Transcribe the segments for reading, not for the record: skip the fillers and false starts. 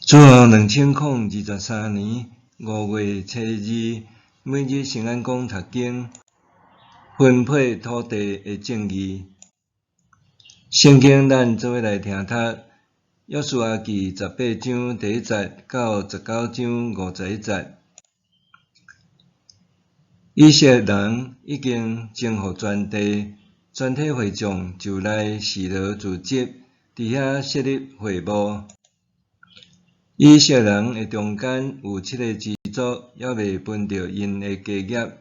主後2023年5月初二，每日聖安講讀經，分配土地的正義。聖經咱做伙來聽讀，約書亞記十八章第一節到十九章51節。以色列人已經征服全地，全體會眾就來示羅聚集，佇遐設立會幕。以色列人的中間有七个支族猶未分著𪜶的家業。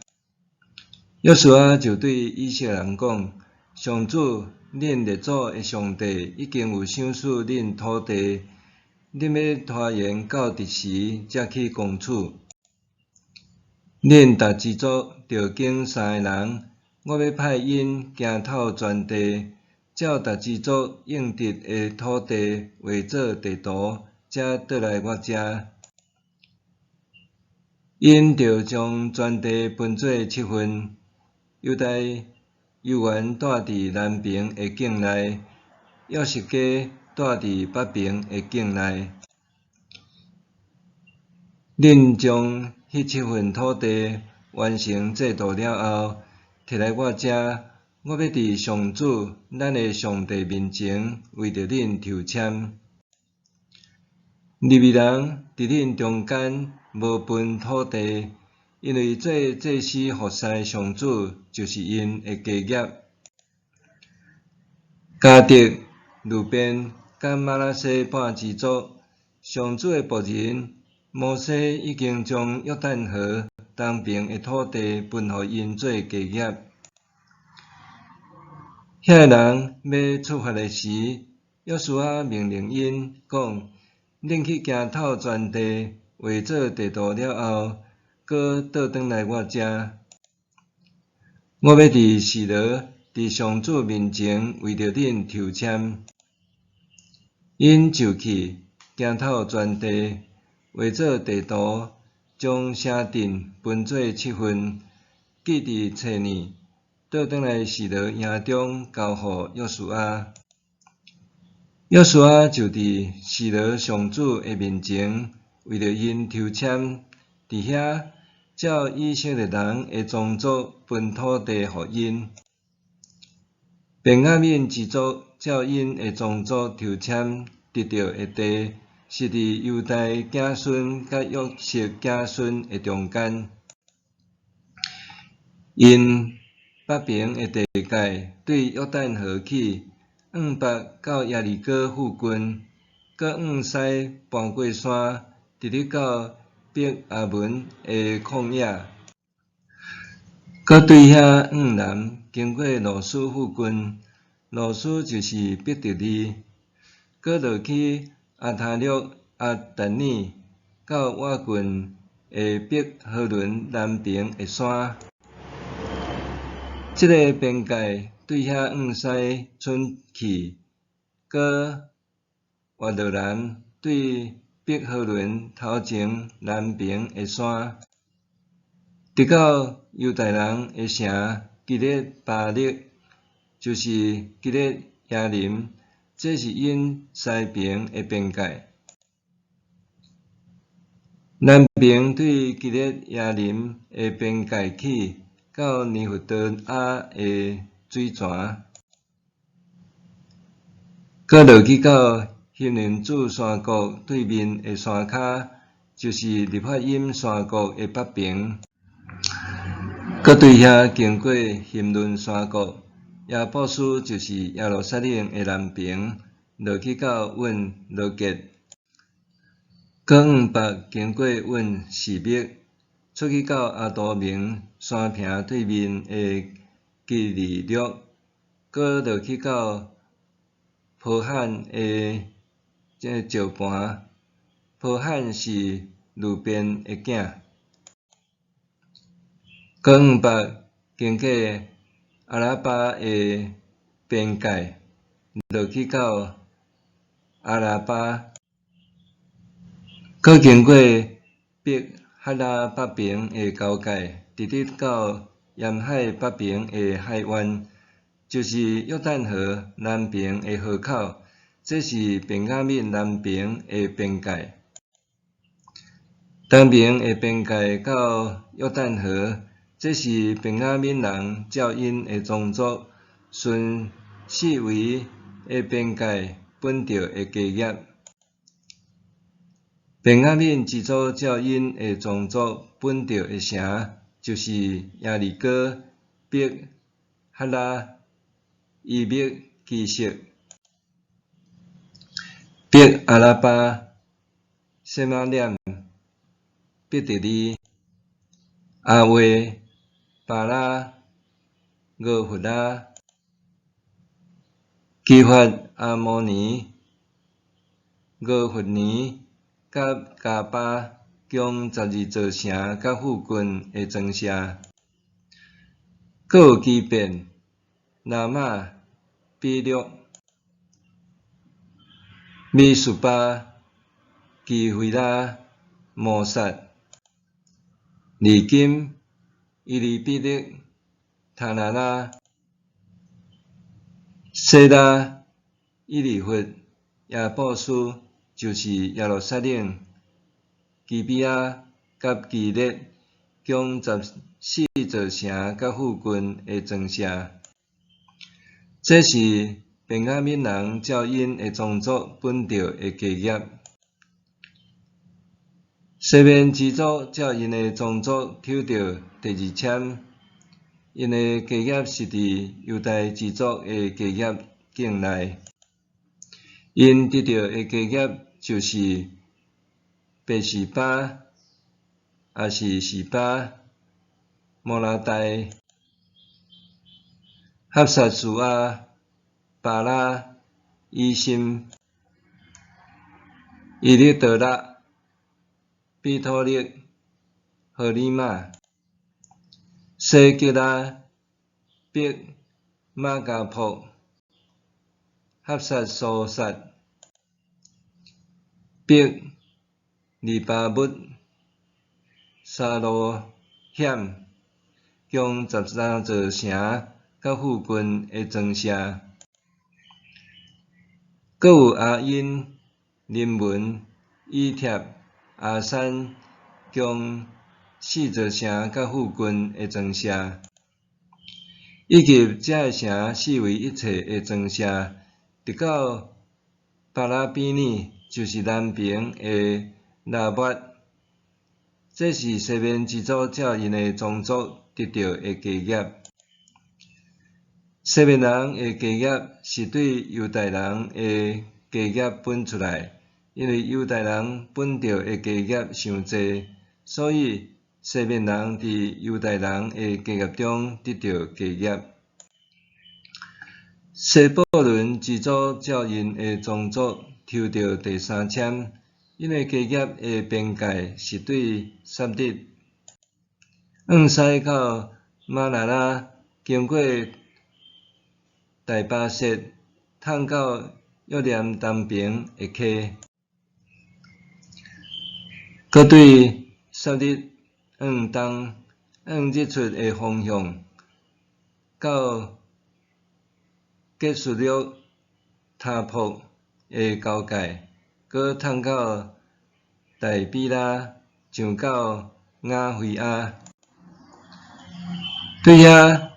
約書亞就對以色列人講：上主，恁列祖的上帝已經有賞賜恁土地，恁欲拖延到佇時才去攻取？恁逐支族著揀三个人，我欲派𪜶行透全地，照逐支族應得的土地畫做地圖，才轉來我遮。𪜶著將全地分做七份，猶大猶原住佇南爿的境內，約瑟家住佇北爿的境內。恁將彼七份土地完成制度了後，提來我遮，我欲佇上主咱的上帝面前為著恁抽籤。利未人佇恁中間無分土地，因為做祭司服侍上主就是𪜶的家業。迦得、流便佮瑪拿西半支族，上主的僕人摩西已經將約旦河東爿的土地分予𪜶做家業。遐个人欲出發的時，約書亞命令𪜶講：恁去行透全地，畫做地圖了後，閣倒轉來我遮。我欲佇示羅，佇上主面前為著恁抽籤。𪜶就去行透全地，畫做地圖，將城鎮分做七份，記佇冊內，倒轉來示羅營中交予約書亞。約書亞就佇示羅上主的面前為著𪜶抽籤，佇遐照以色列人的宗族分土地予𪜶。便雅憫支族照𪜶的宗族抽籤得著的地，是佇猶大子孫佮約瑟子孫的中間。𪜶北爿的地界對約旦河起，往北到耶利哥附近，閣往西跋過山，直直到伯亞文的曠野，閣對遐往南經過路斯附近，路斯就是伯特利，閣落去押他洛阿但爾，到倚近的伯和崙南爿的山。這个邊界對遐往西伸去，閣越落南對伯和崙頭前南爿的山，直到猶大人的城基列巴力，就是基列耶琳，這是𪜶西爿的邊界。南爿對基列耶琳的邊界起，到尼弗多亞的水泉，閣落去到欣嫩子山谷對面的山跤，就是利法因山谷的北爿。閣對遐經過欣嫩山谷，耶布斯就是耶路撒冷的南爿，落去到隱羅結。閣往北經過隱示麥，出去到亞杜明山坪對面的基利洛，閣落去到波罕的這個石盤。波罕是流便的囝。閣往北經過阿拉巴的邊界，落去到阿拉巴，閣經過伯哈拉北爿的交界，直直到鹽海北爿的海灣，就是約旦河南爿的河口。這是便雅憫南爿的邊界。東爿的邊界到約旦河，這是便雅憫人照𪜶的宗族順四圍的邊界分著的家業。便雅憫支族照𪜶的宗族分著的城，就是耶利哥、伯哈拉、伊麥基色、伯阿拉巴、洗瑪臉、伯特利、亞衛、巴拉、俄弗拉、基法阿摩尼、俄弗尼、佮迦巴，共12座城佮附近的庄舍。閣有基遍、拉瑪、比略、米斯巴、基非拉、摩撒、利金、伊利比勒、他拿拉、西拉、以利弗、耶布斯，就是耶路撒冷、基比亞佮基列，共14座城佮附近的庄舍。這是便雅憫人照𪜶的宗族分著的家業。西緬支族照𪜶的宗族抽著第二籤，𪜶的家業是佇猶大支族的家業境內。𪜶得著的家業就是別是巴，抑是示巴、摩拉代、哈薩書亞、巴拉、以森、以利多拉、比托勒、何利瑪、西吉拉、伯瑪迦博、哈薩蘇撒、伯利巴物、沙羅險，共13座城佮附近的庄舍。閣有阿因、林文、以帖、阿山，共四座城佮附近的庄舍，以及這个城四圍一切的庄舍，直到巴拉比尼，就是南爿的拉抹。這是西緬支族照𪜶的宗族得著的家業。西緬人的家業是對猶大人的家業分出來，因為猶大人分著的家業傷濟，所以西緬人佇猶大人的家業中得著家業。西布倫支族照𪜶的宗族抽著第三籤，𪜶的家業的邊界是對撒得，往西到瑪拿拉，經過大巴設，淌到約念東爿的溪，閣對撒得往東，往日出的方向，到結斯略他泊的交界，閣淌到大比拉，上到雅非亞。對遐，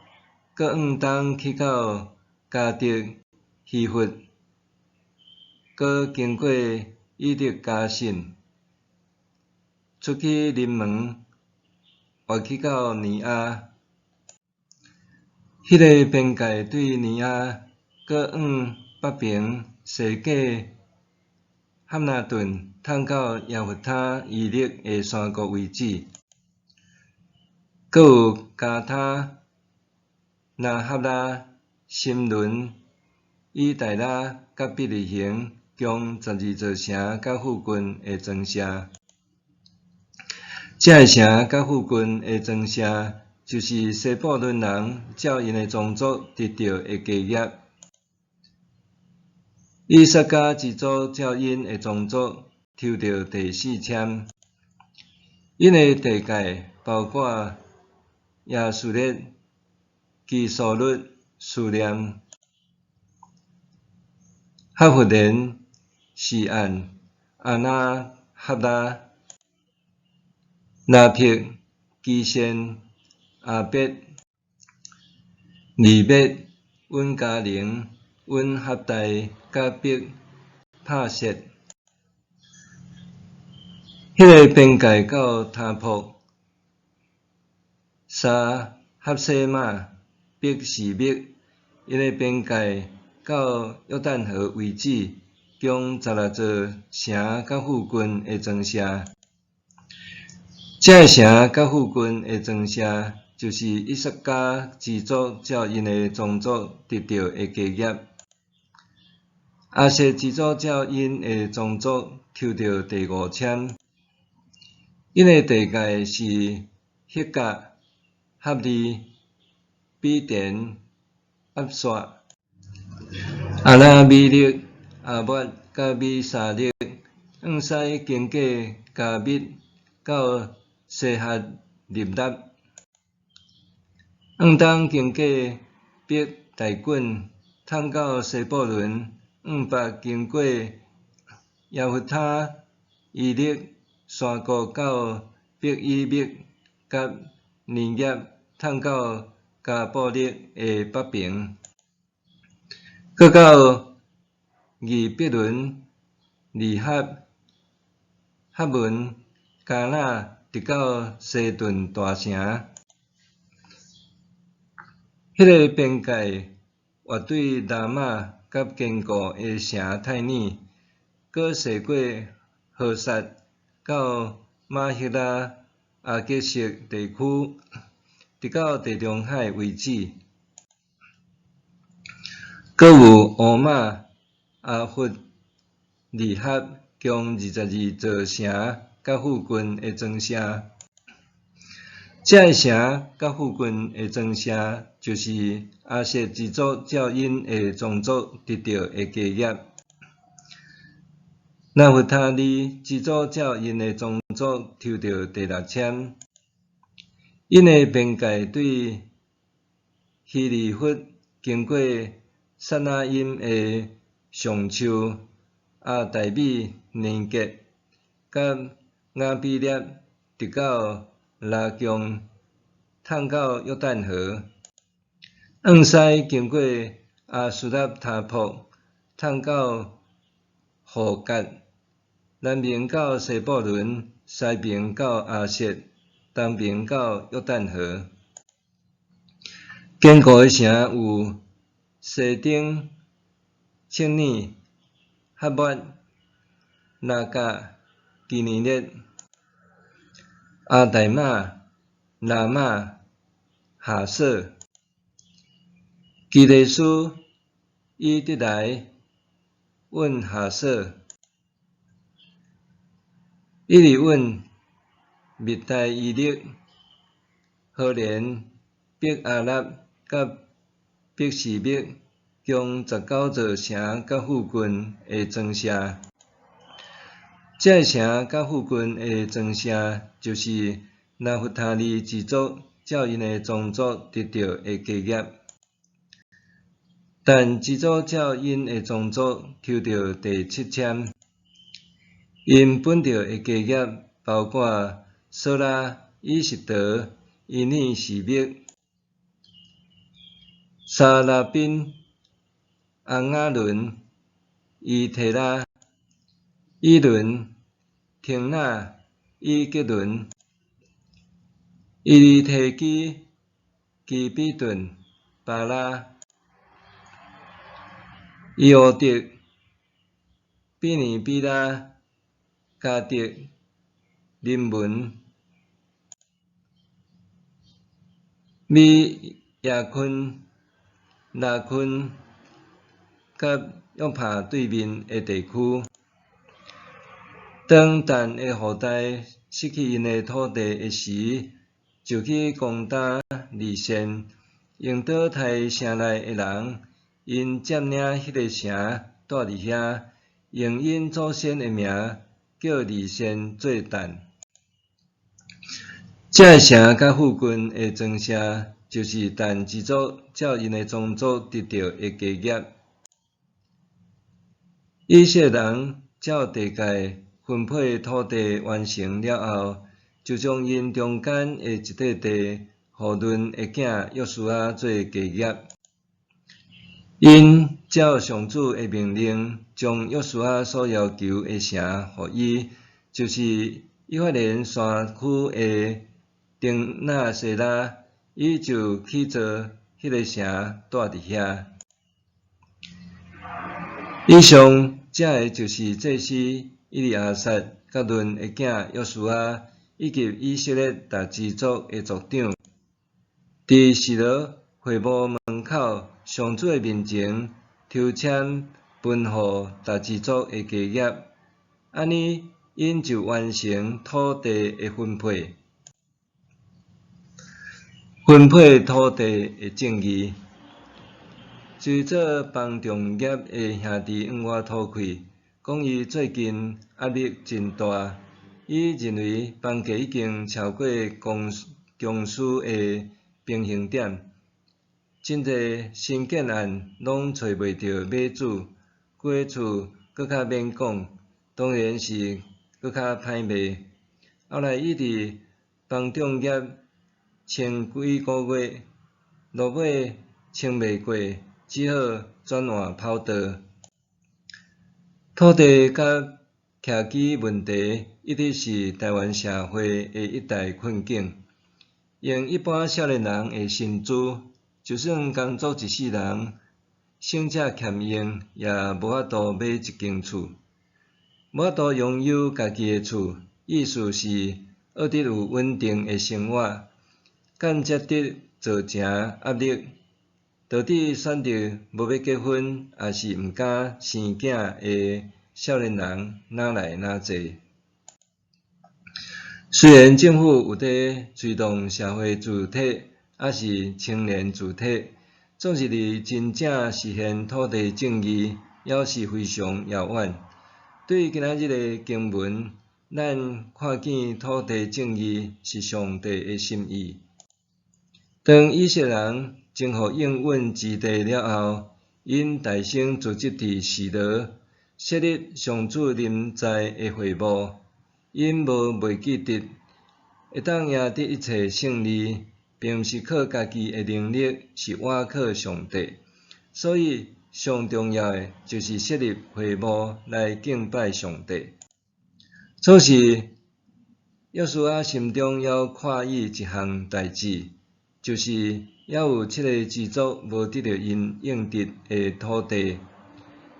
閣往東去到迦特希弗，閣經過以得迦信，出去臨門，越去到尼亞。彼个邊界對尼亞，閣往北爿西過漢拿頓，淌到耶弗他伊勒的山谷為止。閣有迦他、拿合拉、心倫、以大拉佮伯利恆，共12座城佮附近的庄舍。這个城佮附近的庄舍，就是西布倫人照𪜶的宗族得著的家業。以薩迦支族照𪜶的宗族抽著第四籤，𪜶的地界包括耶斯列、基蘇律、書念、哈弗連、示按、阿拿哈拉、拉碧、基善、阿伯、利麥、隱加寧、隱合大佮伯帕設。彼个邊界到他泊、沙合洗瑪、伯示麥，𪜶的邊界到約旦河為止，共十六座城佮附近的莊舍。這个城佮附近的莊舍，就是以薩迦支族照𪜶的宗族得著的家業。亞設支族照𪜶的宗族抽著第五籤，𪜶的地界是赫甲、合利、比田、押煞、亞拿米勒、亞抹佮米沙勒，向西經過迦密到西哈立納，向東經過伯大袞，通到西布倫，向北經過耶弗他伊勒山谷到伯以密佮尼耶，通到加布勒的北爿，閣到以比崙、利合、哈文、迦拿，直到西頓大城。彼个邊界越對拉瑪佮堅固的城泰爾，閣踅過何撒到瑪赫拉亞革悉地區，直到地中海為止。閣有烏瑪、亞弗、利合，共22座城佮附近的莊舍。這个城佮附近的莊舍，就是亞設支族照𪜶的宗族得著的家業。拿弗他利支族照𪜶的宗族抽著第六籤，𪜶的邊界對希利弗經過撒那音的橡樹、亞大米尼結佮雅比涅，直到拉強，通到約旦河，向西經過亞斯納他泊，通到戶割，南爿到西布倫，西爿到亞設，東爿到約旦河。堅固的城有西丁、切爾、哈抹、拉甲、基尼列、亞大瑪、拉瑪、哈索、基利斯、以得來、穩哈索、以利穩、密大伊勒、何蓮、伯亞納佮伯示麥，共19座城佮附近的莊舍。這个城佮附近的莊舍，就是拿弗他利支族照𪜶的宗族得著的家業。但支族照𪜶的宗族抽著第七籤，𪜶分著的家業包括瑣拉、以實陀、伊尼示麥、沙拉賓、亞雅崙、伊提拉、以倫、亭納、以吉倫、伊利提基、基比頓、巴拉、伊烏德、比尼比拉、迦得、林文、米亞昆、拉昆佮約帕對面的地區。當但的後代失去𪜶的土地的時，就去攻打利羨，用刀刣城內的人，𪜶佔領彼个城，蹛佇遐，用𪜶祖先的名叫利羨做但。這个城佮附近的莊舍，就是但支族照𪜶的宗族得著的家業。以色列人照地界分配土地完成了後，就將𪜶中間的一塊地，予嫩的囝約書亞做家業。𪜶照上主的命令，將約書亞所要求的城予伊，就是以法蓮山區的亭納西拉，伊就起造彼个城，蹛佇遐。以上這个就是祭司以利亞撒佮嫩的囝約書亞，以及以色列逐支族的族長，佇示羅會幕門口上主的面前抽籤分予逐支族的家業，按呢，𪜶就完成土地的分配。分配土地的正義。一个做房仲業的兄弟向我吐氣，講伊最近壓力真大，伊認為房價已經超過公公司的平衡點，真濟新建案攏揣袂著買主，舊厝閣較免講，當然是閣較歹賣。後來伊佇房仲業撐幾个月，落尾撐袂過，只好轉換跑道。土地佮徛基問題一直是台灣社會的一大困境。用一般少年人的薪資，就算工作一世人，省吃儉用，也無法度買一間厝。無法度擁有家己的厝，意思是愛得有穩定的生活，間接地造成壓力，導致選擇無欲結婚，抑是毋敢生囝的少年人愈來愈濟。雖然政府有佇推動社會住宅，抑是青年住宅，總是離真正實現土地正義，猶是非常遙遠。對今仔日的經文，咱看見土地正義是上帝的心意。當以色列人征服應允之地了後，𪜶大聲組織佇示羅設立上主臨在的會幕。𪜶無袂記得，會當贏得一切勝利，並毋是靠家己的能力，是倚靠上帝。所以上重要的就是設立會幕來敬拜上帝。此時，約書亞心中猶掛意一項代誌，就是猶有七个支族無得著𪜶應得的土地。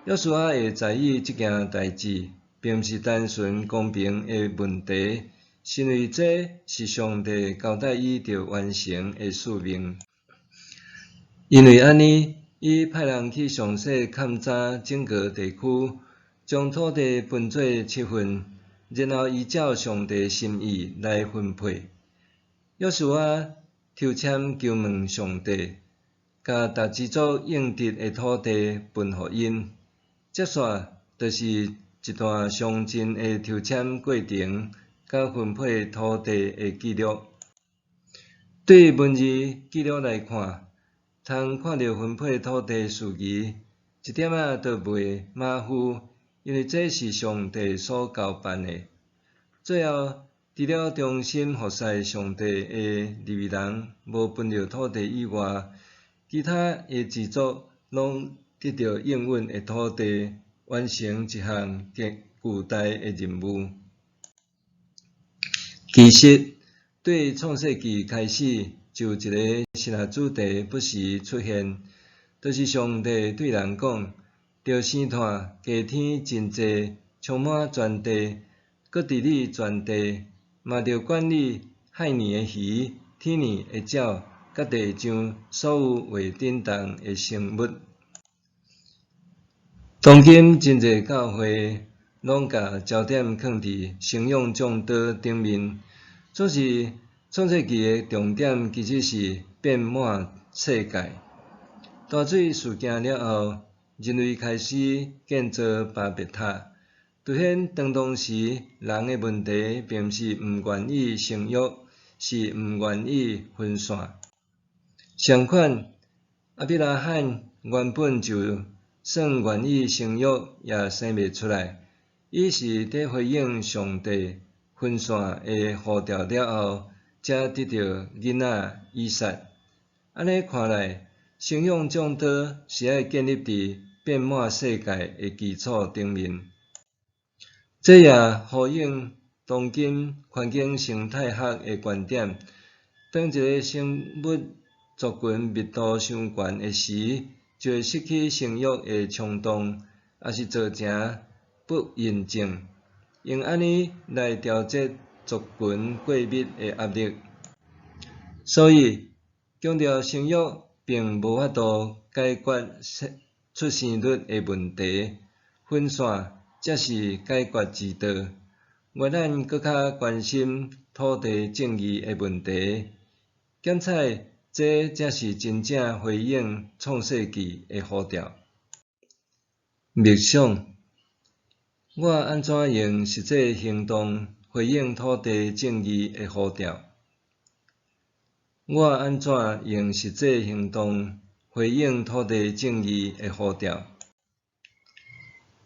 約書亞會在意這件代誌，並毋是單純公平的問題，是因為這是上帝交代伊著完成的使命。因為按呢，伊派人去詳細勘查整個地區，將土地分做七份，然後依照上帝心意來分配。約書亞抽籤求問上帝，共逐支族應得的土地分予𪜶。接紲就是一段詳盡的抽籤過程，佮分配土地的記錄。對文字記錄來看，通看著分配土地事宜，一點仔都袂馬虎，因為這是上帝所交辦的。最後，除了忠心服侍上帝的利未人無分著土地以外，其他的支族攏得著應允的土地，完成一項極巨大的任務。其實，對創世紀開始，就有一个神學主題不時出現，就是上帝對人講：著生湠加添真濟，充滿全地，閣治理全地，嘛著管理海裡的魚、天裡的鳥，佮地上所有會振動的生物。當今真濟教會攏共焦點囥佇生養眾多頂面，總是創世紀的重點其實是遍滿世界。大水事件了後，人類開始建造巴別塔，凸顯當當時人的問題，並毋是毋願意生育，是毋願意分散。相反，亞伯拉罕原本就算願意生育，也生袂出來。伊是佇回應上帝吩分散的呼召了後，才得著囡仔以撒。按呢看來，生養眾多是愛建立佇變滿世界的基礎頂面。這也呼應當今環境生態學的觀點。當一个生物族群密度傷懸的時，就會失去生育的衝動，抑是造成不孕症，用按呢來調節族群過密的壓力。所以，強調生育並無法度解決出生率的問題，分散才是解決之道。願咱閣較關心土地正義的問題，檢採這才是真正回應創世紀的呼召。默想，我按怎用實際行動回應土地正義的呼召？我按怎用實際行動回應土地正義的呼召？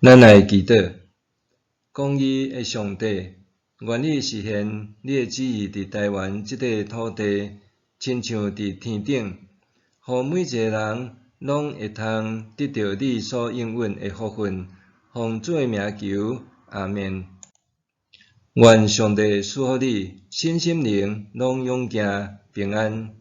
咱來祈禱，公義的上帝，願你實現你的旨意佇台灣這塊土地，親像佇天頂，予每一个人攏會通得著你所應允的福分。奉主的名求，阿們。願上帝賜福你，身心靈攏勇健平安。